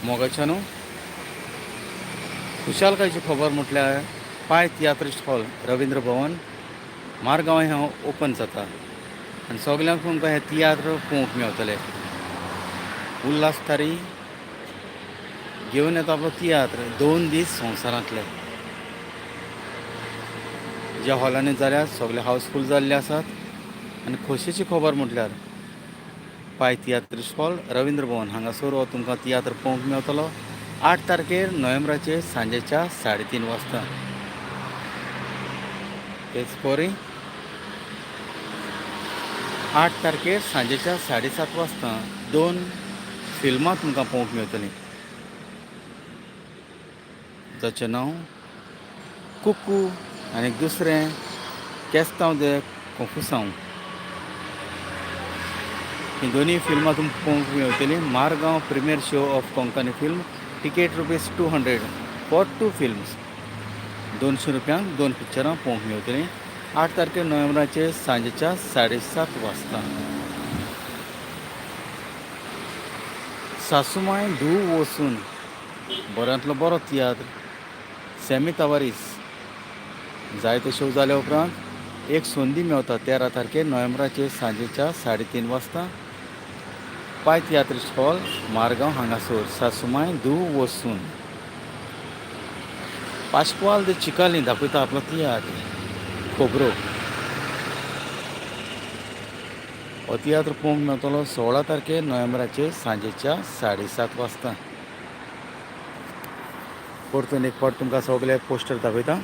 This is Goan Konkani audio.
मोगाच्यानो, खुशालकायची खबर म्हटल्यार पाय तियात्रिस्ट हॉल, रविंद्र भवन, मारगांव हें ओपन जाता आनी सगल्यांक तुमकां हे तियात्र पळोवंक मेवतले. उल्हास तारी घेवन येता आपलो तियात्र 2 दीस संवसारांतले. ज्या हॉलांनी जाल्यात, सगळे हाऊसफूल जाल्ले आसात. आनी खोशयेची खबर म्हटल्यार पाय तियात्रिस्ट हॉल, रविंद्र भवन हांगासर हो तुमकां तियात्र पळोवंक मेवतलो 8 तारखेर नोव्हेंबराचेर सांजेच्या 3:30 वाजता. तेच परी 8 तारखेर सांजेच्या 7:30 वाजता दोन फिल्मां तुमकां पळोवंक मेळटलीं, जाचें नांव कुकू आनी दुसरें केस्तांव दे कोफुसांव. ही दोनूय फिल्मां तुमकां पळोवंक मेळटलीं. Margao premiere show of Konkani film, ticket ₹200 for two films. 200 रुपयांक दोन पिक्चरां पळोवंक मेळटलीं 8 तारखेर नोव्हेंबराचेर सांजेच्या 7:30 वाजता. सासुमाय धूव वसून, बऱ्यांतलो बरो तियात्र. सॅमी तवारीस जायते शो जाल्या उपरांत एक संदी मेवता 13 तारखेर नोव्हेंबराचेर सांजेच्या 3:30 वाजता, पाय तियात्रिस्ट हॉल, मारगांव हांगासर, सासुमाय धूव वसून. पाश्क्वाल दे चिकाली दाखयता आपलो तियात्र खोबरो. हो तियात्र पळोवंक मेळटलो 16 तारखेर नोव्हेंबराचेर सांजेच्या 7:30 वाजता. परतून एक फावट तुमकां सगळे पोस्टर दाखयता.